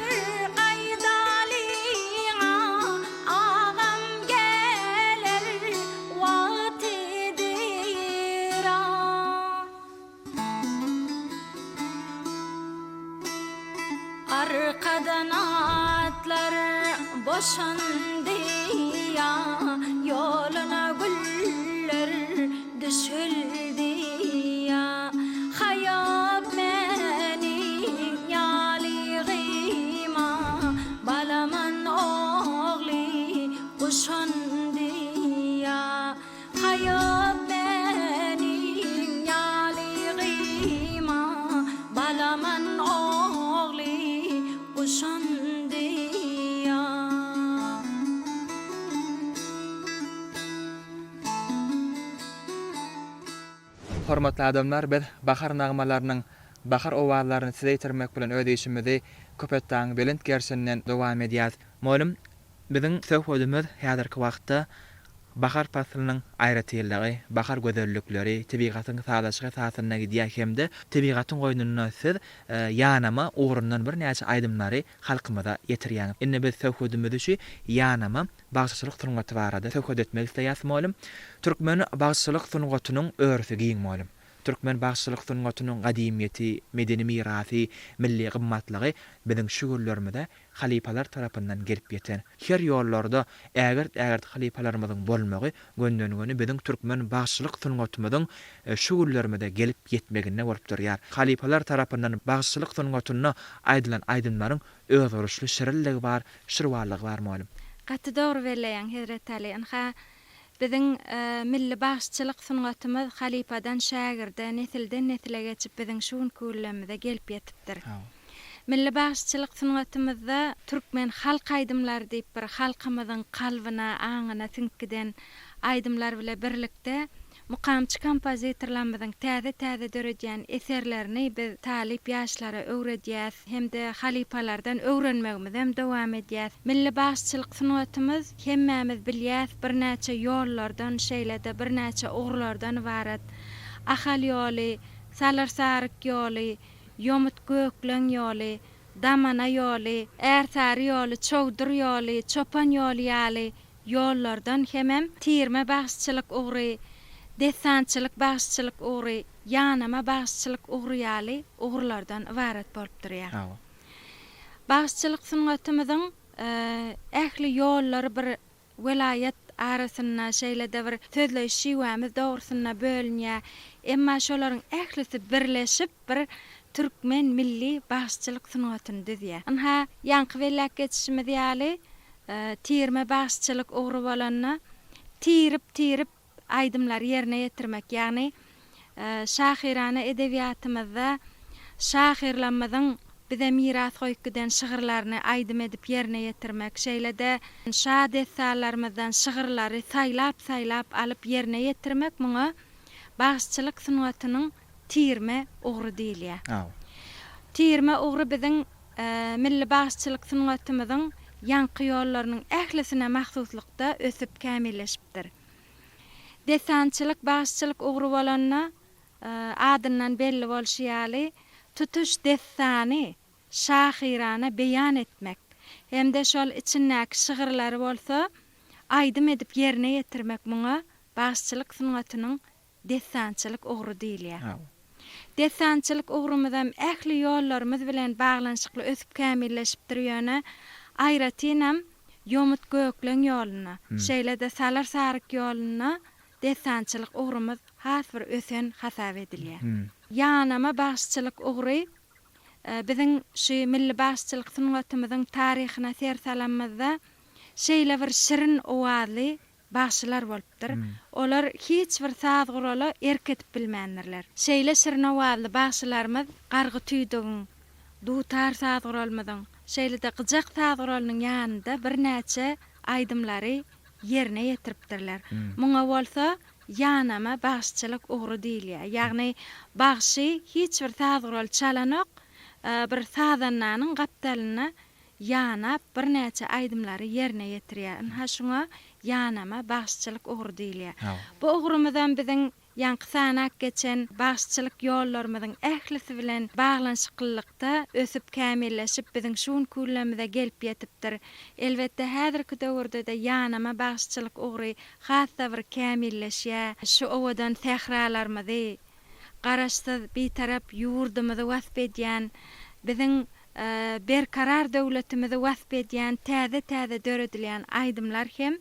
gaýdalyň-a, Agam geler wagtydyr-a. Arkadan atlar boşandy ýa, Ýoluna güller düşüldi ýa. Haýap meniň ýalygyma, Balaman ogly guşandy ýa. Haýap meniň ýalygyma, Balaman ogly guşandy ýa. Hormatly adamlar biz bahar nagmalarynyň. Bahar owazlaryny size ýetirmek bilen öz işimizi Köpetdagyň belent gerşinden dowam edýäs. Mugallym, biziň söhbedimiz häzirki wagtda bahar paslynyň aýratynlygy, bahar gözellikleri, tebigatyň sazlaşygy esasynda gidýär hem-de tebigatyň goýnunda siz ýanama ugrundan birnäçe aýdymlary halkymyza ýetirýäňiz. Indi biz söhbedimizi şu ýanama bagşyçylyk sungaty barada söhbet etmek isleýäs, mugallym. Türkmen bagşyçylyk sungatynyň örüsi giň, mugallym. Türkmen bagşyçylyk sungatynyň gadymyýeti, medeni mirasy, milli gymmatlygy biziň şu günlerimize halypalar tarapyndan gelip ýeten. Her ýollarda ägirt-ägirt halypalarymyzyň bolmagy gönden-göni biziň türkmen bagşyçylyk sungatymyzyň şu günlerimize gelip ýetmeginde bolup durýar. Halypalar tarapyndan bagşyçylyk sungatynda aýdylan aýdymlaryň özboluşly şirinligi bar, şirwanlygy bar mugallym. Gaty dogry belleýäň Hezretaly. Ynha, Biziň milli bagşyçylyk sungatymyz halypadan şägirde, nesilden-nesile geçip biziň şu günki günlerimize gelip ýetipdir. Milli bagşyçylyk sungatymyzda türkmen halk aýdymlary diýip bir halkymyzyň kalbyna, aňyna siňip giden aýdymlar bile birlikde Mukamçy kompozitorlarymyzyň täze-täze döredýän eserlerini biz talyp ýaşlara öwredýäs hem-de halypalardan öwrenmegimizem dowam edýäs. Milli bagşyçylyk sungatymyz, hemmämiz bilýäs, birnäçe ýollardan, şeýle-de birnäçe ugurlardan ybarat. Ahal ýoly, Salyr-Saryk ýoly, Ýomut-Gökleň ýoly, Damana ýoly, Ärsary ýoly, Çowdur ýoly, Çopan ýoly ýaly Ýollardan hemem tirme bagşyçylyk ugry, dessançylyk bagşyçylyk ugry, ýanama bagşyçylyk ugry ýaly ugurlardan ybarat bolup durýar. Bagşyçylyk sungatymyzyň ähli ýollary bir welaýat arasynda, şeýle-de bir sözleýiş şiwämiz dogrusynda bölünýär. Emma şolaryň ählisi birleşip bir türkmen milli bagşyçylyk sungatyny düzýär. Ynha, ýaňky belläp geçişimiz ýaly, Tirme bagşyçylyk ugry bolanda, tirip-tirip aýdymlary ýerine ýetirmek, ýagny şahyrana edebiýatymyzda şahyrlarymyzyň bize miras goýup giden şygyrlaryny aýdym edip ýerine ýetirmek, şeýle-de şa dessanlarymyzdan şygyrlary saýlap-saýlap alyp ýerine ýetirmek muňa bagşyçylyk sungatynyň tirme ugry diýilýär. Tirme ugry biziň Milli bagşyçylyk sungatymyzyň ýaňky ýollarynyň ählisine mahsuslykda ösüp kämilleşipdir. Dessançylyk bagşyçylyk ugry bolanda, adyndan belli bolşy ýaly, tutuş dessany şahyrana beýan etmek hem-de şol içindäki şygyrlary bolsa aýdym edip ýerine ýetirmek muňa bagşyçylyk sungatynyň dessançylyk ugry diýilýär. Dessançylyk ugrumyzam ähli ýollarymyz bilen baglanyşykly ösüp kämilleşipdir ýöne aýratynam Ýomut Gökleň ýolunda, şeýle-de Salyr Saryk ýolunda dessançylyk ugrumyz has bir ösen hasap edilýär. Ýanama bagşyçylyk ugry biziň şu milli bagşyçylyk sungatymyzyň taryhyna ser salanymyzda şeýle bir şirin owazly bagşylar bolupdyr. Olar hiç bir saz gurala erk edip bilmändirler. Şeýle şirin owazly bagşylarymyz gargy tüýdügiň, dutar saz guralymyzyň, şeýle-de gyjak saz guralynyň ýanynda birnäçe aýdymlary ýerine ýetiripdirler. Muňa bolsa ýanama bagşyçylyk ugry diýilýär. Ýagny bagşy hiç bir saz guraly çalanok, bir sazandanyň gapdalynda ýanap birnäçe aýdymlary ýerine ýetirýär. Ynha şuňa ýanama bagşyçylyk ugry diýilýär. Bu ugrumyzam biziň ýaňky sanap geçen bagşyçylyk ýollarymyzyň ählisi bilen baglanyşyklylykda ösüp kämilleşip biziň şu günki günlerimize gelip ýetipdir. Elbetde häzirki döwürde-de ýanama bagşyçylyk ugry has-da bir kämilleşýär. Şu owadan sähralarymyzy, Garaşsyz, Bitarap ýurdumyzy wasp edýän, biziň Berkarar döwletimizi wasp edýän täze-täze döredilýän aýdymlar hem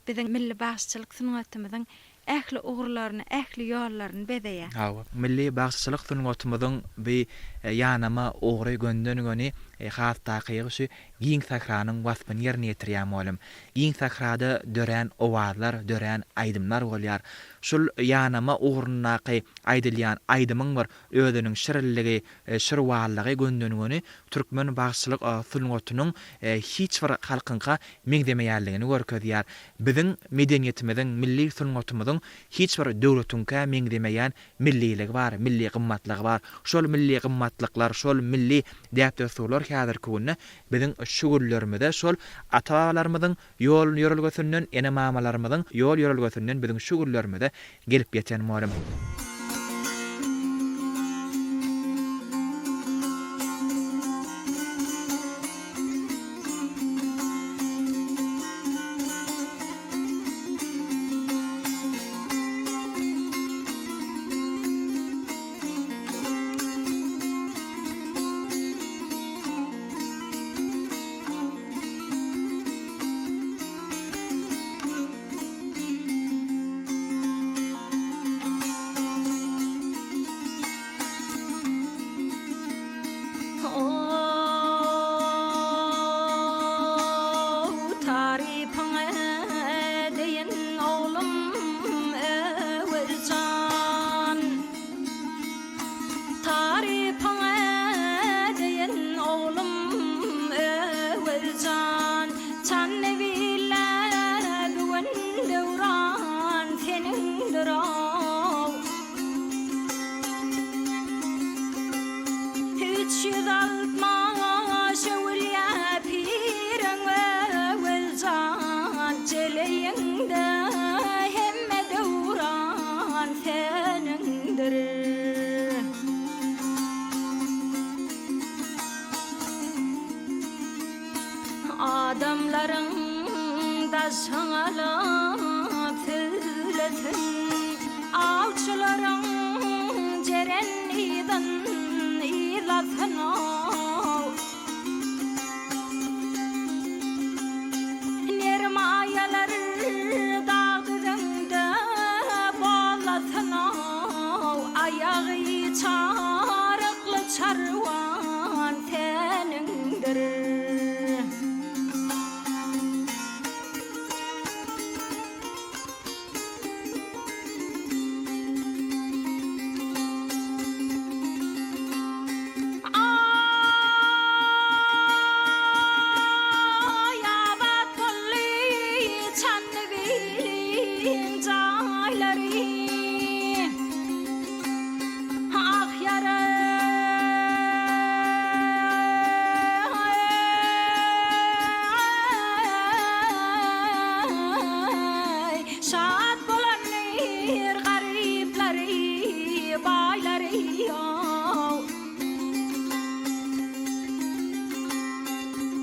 biziň milli bagşyçylyk sungatymyzyň ähli ugurlaryny, ähli ýollaryny bezeýär. Hawa, milli bagşyçylyk sungatymyzyň bi Ýanama ogry gönden-göni, has takygy şu giň sähranyň waspyny ýerine ýetirýär mugallym. Giň sährada dörän owazlar, dörän aýdymlar bolýar. Şul ýanama ugrundaky aýdylýan aýdymyň bir özüniň şirinligi, şirwallygy gönden-göni türkmen bagşylyk sungatynyň hiç bir halkyňka meňzemeýänligini görkezýär. Biziň medeniýetimiziň, milli sungatymyzyň hiç bir döwletiňkä meňzemeýän milliligi bar, milli gymmatlygy bar. Şol milli gymmatlyklar, şol milli däp-dessurlar häzirki günde biziň şu günlerimize şol ata-babalarymyzyň ýol-ýörelgesinden, ene-mamalarymyzyň ýol-ýörelgesinden biziň şu günlerimize gelip ýeten mugallym. Tarypyň edeýin oglum Öwezjan. Tarypyň edeýin oglum Öwezjan. Çandybile bu gün döwran seniňdir-ow. 360 öwülýä piriň Öwezjan, Jeleýiňde hemme döwran seniňdir. Adamlaryň daşyň alyp sözlesin, Awçylaryň jeren yzyn yzlasyn-ow. Nermaýalar dag düzüňde bollasyn-ow, Aýagy çarykly çarwan seniňdir. Aý, abat boldy Çandybiliň jaýlary. Ah, ýara. Şat bolandyr garyplary, baýlary ýok.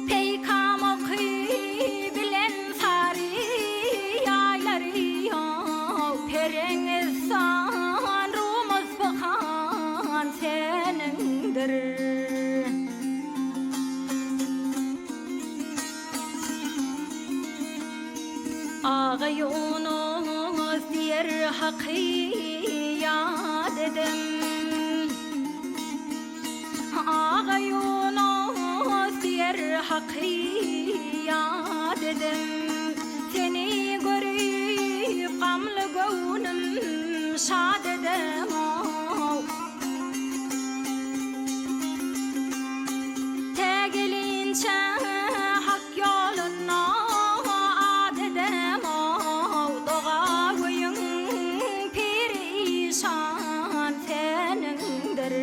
Peýkam oky bilen sary ýaýlary ýok. Pereňistan, Rum, Yspyhan seniňdir. Agaýunus diýer Haky ýat edem. Agaýunus diýer Haky ýat edem. Seni görüp gamly göwnüm şat edem-ow. Tä gelinçä Hak ýolunda at edem-ow, Dogagöýüň piri işan seniňdir.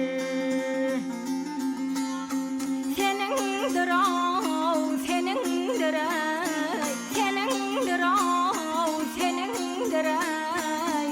Seniňdir-ow, seniňdir-eý, Seniňdir-ow, seniňdir-eý.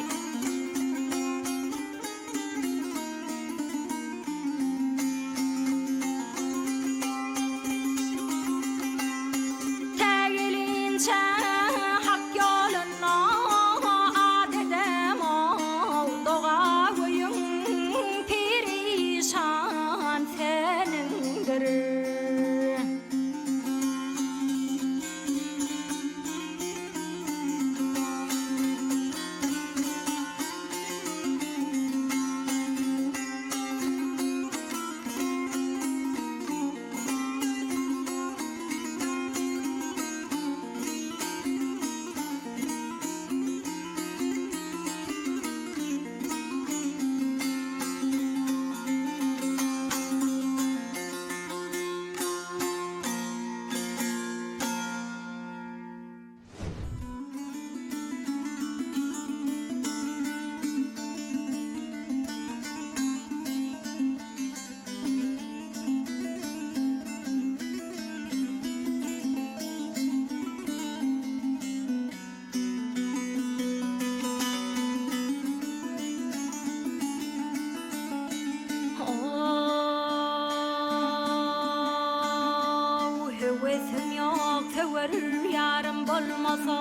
Höwesim ýok söwer ýarym bolmasa.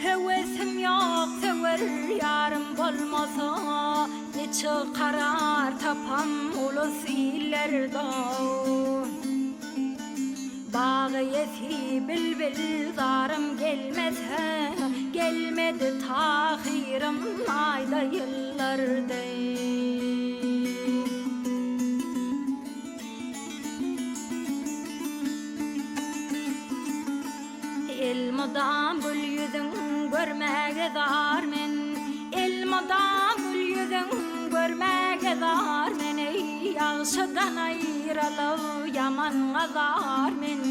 Höwesim ýok söwer ýarym bolmasa. Niçik karar tapam ulus illerde. Bag eýesi bilbil zarym gelmese, Gelmedi Tahyrym aýda ýyllarda. Elmydam gül ýüzüň görmäge zar men, Elmydam gül ýüzüň görmäge zar men, Eý, ýagşydan aýralyp ýamanga zar men.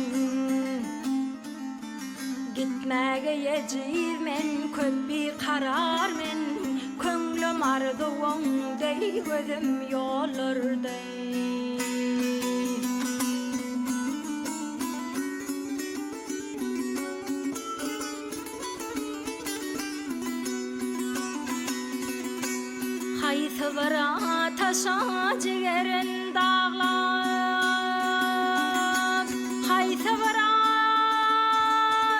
Gitmäge ejiz men, köp bikarar men, Köňlüm arzuwyň deý, gözüm ýollarda. Haýsy bir ataşa jigerin daglap, Haýsy bir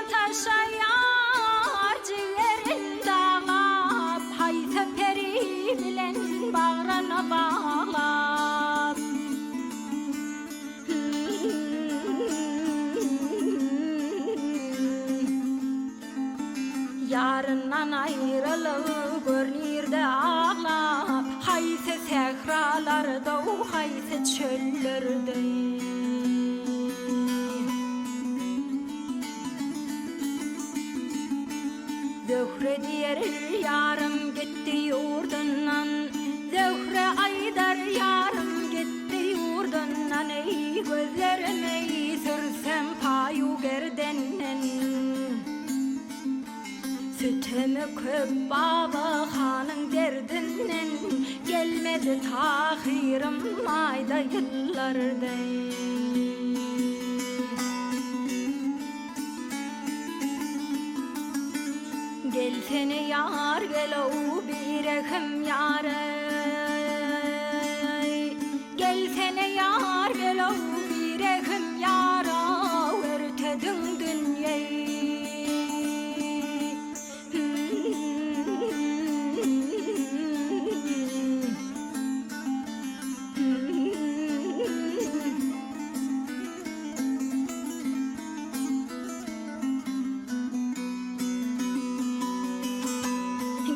ataşa ýar jigerin daglap, Haýsy peri bilen bagryny baglap. Ýaryndan aýrylyp, gör nirde aglap, Haýsy sähralarda, haýsy çöllerde. Zöhre diýer ýarym gitdi ýurdundan, Zöhre aýdar ýarym gitdi ýurdundan, Eý, gözlerimi sürsem paýu gerdenden. Sütemi köp Baba hanyň derdinden, Gelmedi Tahyrym aýda ýyllarda. Gelsene ýar gel-ow birehim ýar-eý. Gelsene ýar gel-ow birehim ýar-ow, örtediň dünýeý.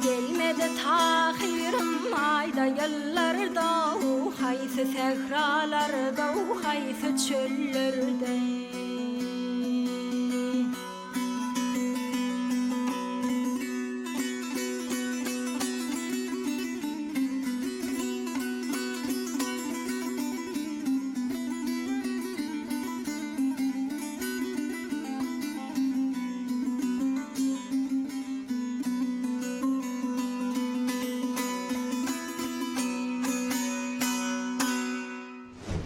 Gelmedi Tahyrym aýda ýyllarda, Haýsy sähralarda, haýsy çöllerde.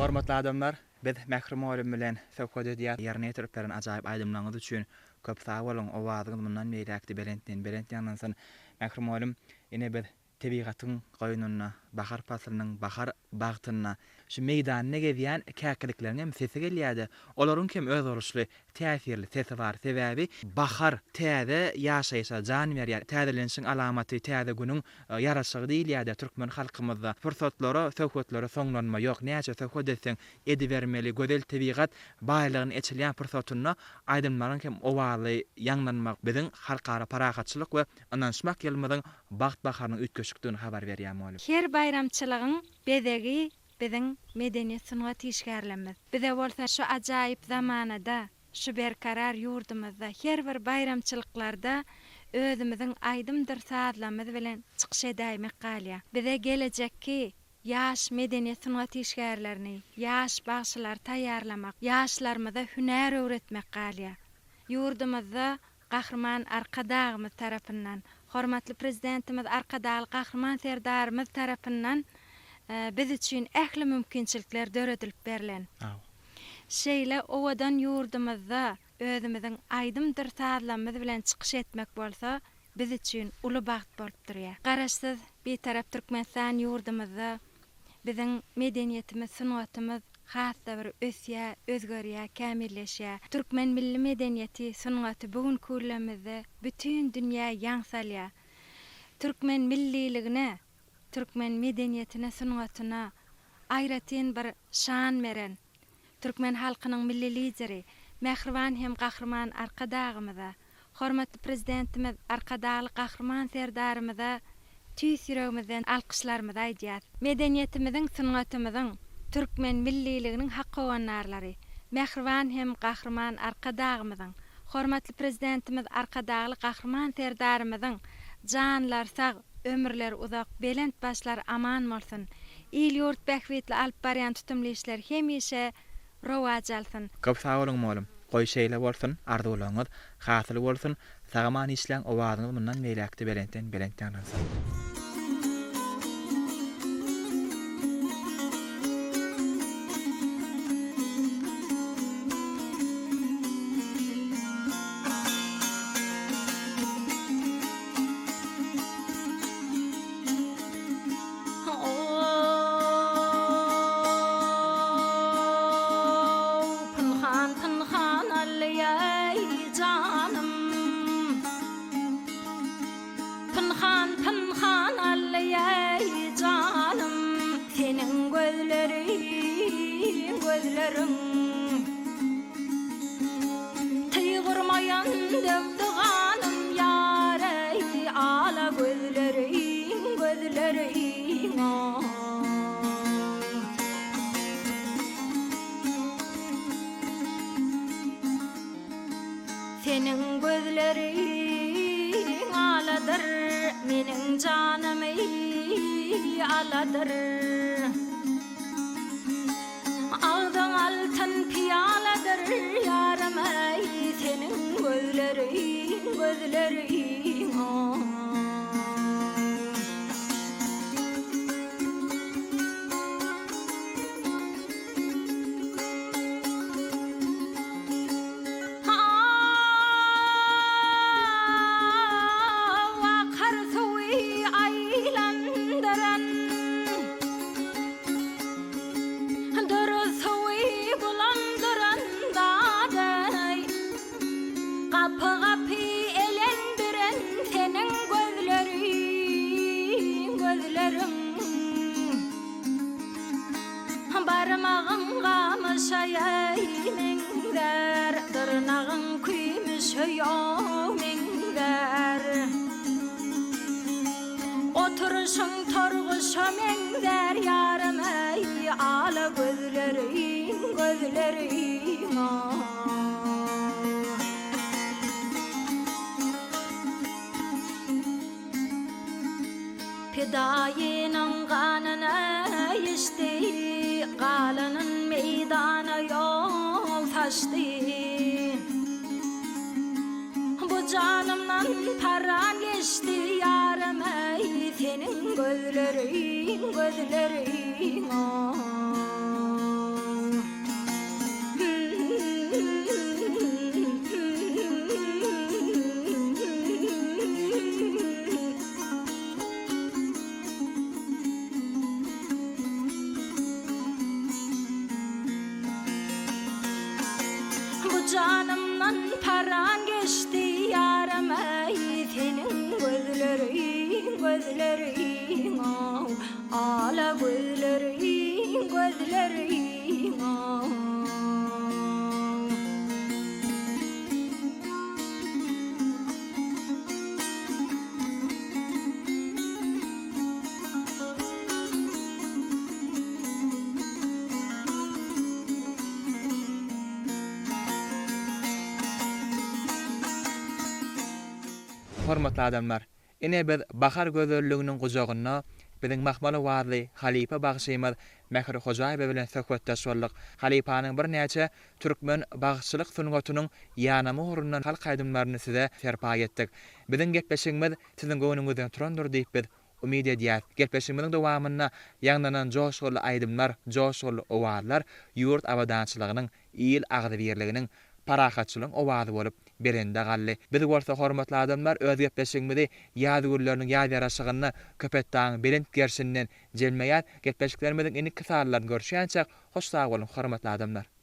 Hormatly adamlar, biz Mähri mugallym bilen söhbet edýäs. Ýerine ýetirip beren ajaýyp aýdymlaryňyz üçin köp sag boluň. Owazyňyz mundan beýläk-de belentden belent ýaňlansyn. Mähri mugallym, ine biz Tebigatyň goýnunda, bahar paslynyň bahar bagtynda şu meýdanda gezýän käkilikleriň hem sesi gelýär-de, olaryň hem özboluşly täsirli sesi bar. Sebäbi bahar täze ýaşaýşa jan berýär, täzelenişiň alamaty, täze günüň ýaraşygy diýilýär-de türkmen halkymyzda. Pursatlara, söhbetlere soňlanma ýok. Näçe söhbet etseň, edibermeli. Gözel tebigat baýlygyny eçilýän pursatynda aýdymlaryň hem owazly ýaňlanmagy biziň Halkara parahatçylyk we ynanyşmak ýylymyzyň Bagt baharynyň üýtgeşikdigini habar berýär mugallym. Her baýramçylygyň bezegi biziň medeniýet-sungat işgärlerimiz. Bize bolsa şu ajaýyp zamanada, şu berkarar ýurdumyzda her bir baýramçylyklarda özümiziň aýdymdyr sazlarymyz bilen çykyş edäýmek galýar. Bize gelejekki ýaş medeniýet-sungat işgärlerini, ýaş bagşylary taýýarlamak, ýaşlarymyza hünär öwretmek galýar. Ýurdumyzda Gahryman Arkadagymyz tarapyndan, hormatly Prezidentimiz Arkadagly Gahryman Serdarymyz tarapyndan biz üçin ähli mümkinçilikler döredilip berlen. Şeýle owadan ýurdumyzda özümiziň aýdymdyr sazlarymyz bilen çykyş etmek bolsa biz üçin uly bagt bolup durýar. Garaşsyz, Bitarap Türkmenistan ýurdumyzda. biziň medeniýetimiz, sungatymyz has-da bir ösýär, özgerýär, kämilleşýär. Türkmen milli medeniýeti, sungaty bu günki günlerimizde bütin dünýä ýaň salýar. Türkmen milliligine, türkmen medeniýetine, sungatyna aýratyn bir şan beren türkmen halkynyň Milli Lideri, mähriban hem Gahryman Arkadagymyza, hormatly Prezidentimiz Arkadagly Gahryman Serdarymyza tüýs ýüregimizden alkyşlarymyzy aýdýas. Medeniýetimiziň, sungatymyzyň, türkmen milliliginiň hak howandarlary, mähriban hem Gahryman Arkadagymyzyň, hormatly Prezidentimiz Arkadagly Gahryman Serdarymyzyň janlary sag, ömürleri uzak, belent başlary aman bolsun! Il-ýurt bähbitli alyp barýan tutumly işleri hemişe rowaç alsyn! Köp sag boluň mugallym. Goý şeýle bolsun, arzuwlaryňyz hasyl bolsun, sag-aman işläň, owazyňyz mundan beýläkde belentden belent ýaňlansyn. Ow, pynhan-pynhan alýaý janym. Pynhan-pynhan alýaý janym. Seniň gözleriň, gözleriň. Tygyrmaýan dökdi ganym ýareý ala gözleriň gözleriň oý. Seniň gözleriň aladyr meniň janymy aladyr. Agzyň altyn pyýaladyr ýarym äý seniň gözleriň gözleriň oý. Haw akar suwy aýlandyran. Dury suwy bulandyran zadaý, Gapy-gapy elendiren seniň gözleriň, gözleriň. Barmagyň gamyşa meňzär, Dyrnagyň kümüşe meňzär. Oturyşyň torguşa meňzär ýarym eý, Ala gözleriň, gözleriň ah. Pedaýynyň ganyny içdi, Galanyn meýdana ýol saçdy. Bu janymdan paran geçdi ýarym eý seniň gözleriň gözleriň oý. Bu janymdan paran geçdi ýarym eý seniň gözleriň gözleriň ow ala gözleriň gözleriň ow. Hormatly adamlar, ine biz bahar gözelliginiň gujagynda biziň mahmal owazly halypa bagşymyz Mähri Hojaýewa bilen söhbetdeş bolduk. Halypanyň birnäçe Türkmen bagşyçylyk sungatynyň ýanama ugrundan halk aýdymlaryny size serpaý etdik. Biziň gepleşigimiz siziň göwnüňizden turandyr diýip biz umyt edýäs. Gepleşigimiziň dowamynda ýaňlanan joşgunly aýdymlar, joşgunly owazlar ýurt abadançylygynyň, il agzybirliginiň, parahatçylygyň owazy bolup belende galdy. Biz bolsa, hormatly adamlar, öz gepleşigimizi ýaz günleriniň ýaz ýaraşygynda Köpetdagyň belent gerşinden jemleýäs. Gepleşiklerimiziň indiki sanlarynda görüşýänçäk, hoş sag boluň, hormatly adamlar!